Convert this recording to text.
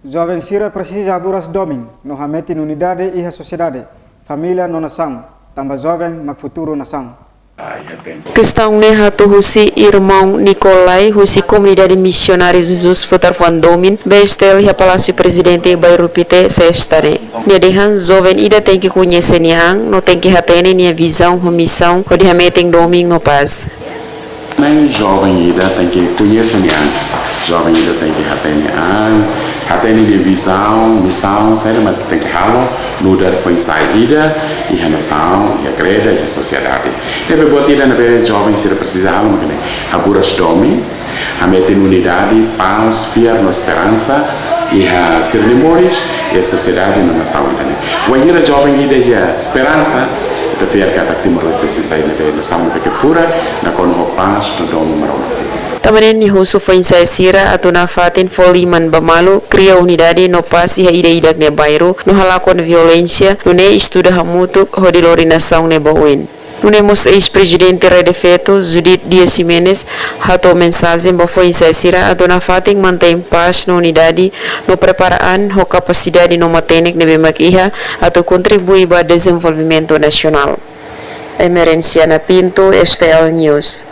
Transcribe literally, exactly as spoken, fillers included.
Joven sira presiza haburas domin no hametin unidade iha sosiedade, família no nasaun, tanba joven mak futuru nasaun. Kestaun ne'e hato'o husi irmaun Nicolai husi Komunidade Misionáriu Jesus Futar Fuan Domin, B S T L, iha Palásiu Prezidente, Bairru Pite, Sesta ne'e. Nia dehan joven ida tenke koñese nia an no tenke hatene nia vizaun ho misaun hodi hametin domin no pás. Ne'e joven ida tenke koñese nia an, joven ida tenke hatene an, hatene nia vizaun, misaun, saida mak tenke halo nu'udar foin-sa'e ida iha nasaun, iha kreda, iha sosiedade. Ne'ebé buat ida ne'ebé joven sira presiza halo mak ne'e: haburas domin, hametin unidade, pás, fiar no esperansa iha sira-nia moris, iha sosiedade no nasaun ida-ne'e. Wainhira joven ida iha esperansa, ita fiar katak Timor-Leste sei sai ne'ebé nasaun ne'ebé ke furak, nakonu ho pás no domin Maromak. Tanba ne'e nia husu foin-sa'e sira atu nafatin fó liman ba malu, kria unidade no pás iha ida-idak nia bairru, no halakon violénsia, nune'e estuda hamutuk hodi lori nasaun ne'e ba oin. Nune'e mós eis-prezidente Rede Feto, Judith Dias Ximenes, hato'o mensajen ba foin-sa'e sira atu nafatin mantein pás no unidade, no prepara an ho kapasidade no matenek ne'ebé mak iha atu kontribui ba dezenvolvimentu nasionál. Emerenciana Pinto, S T L News.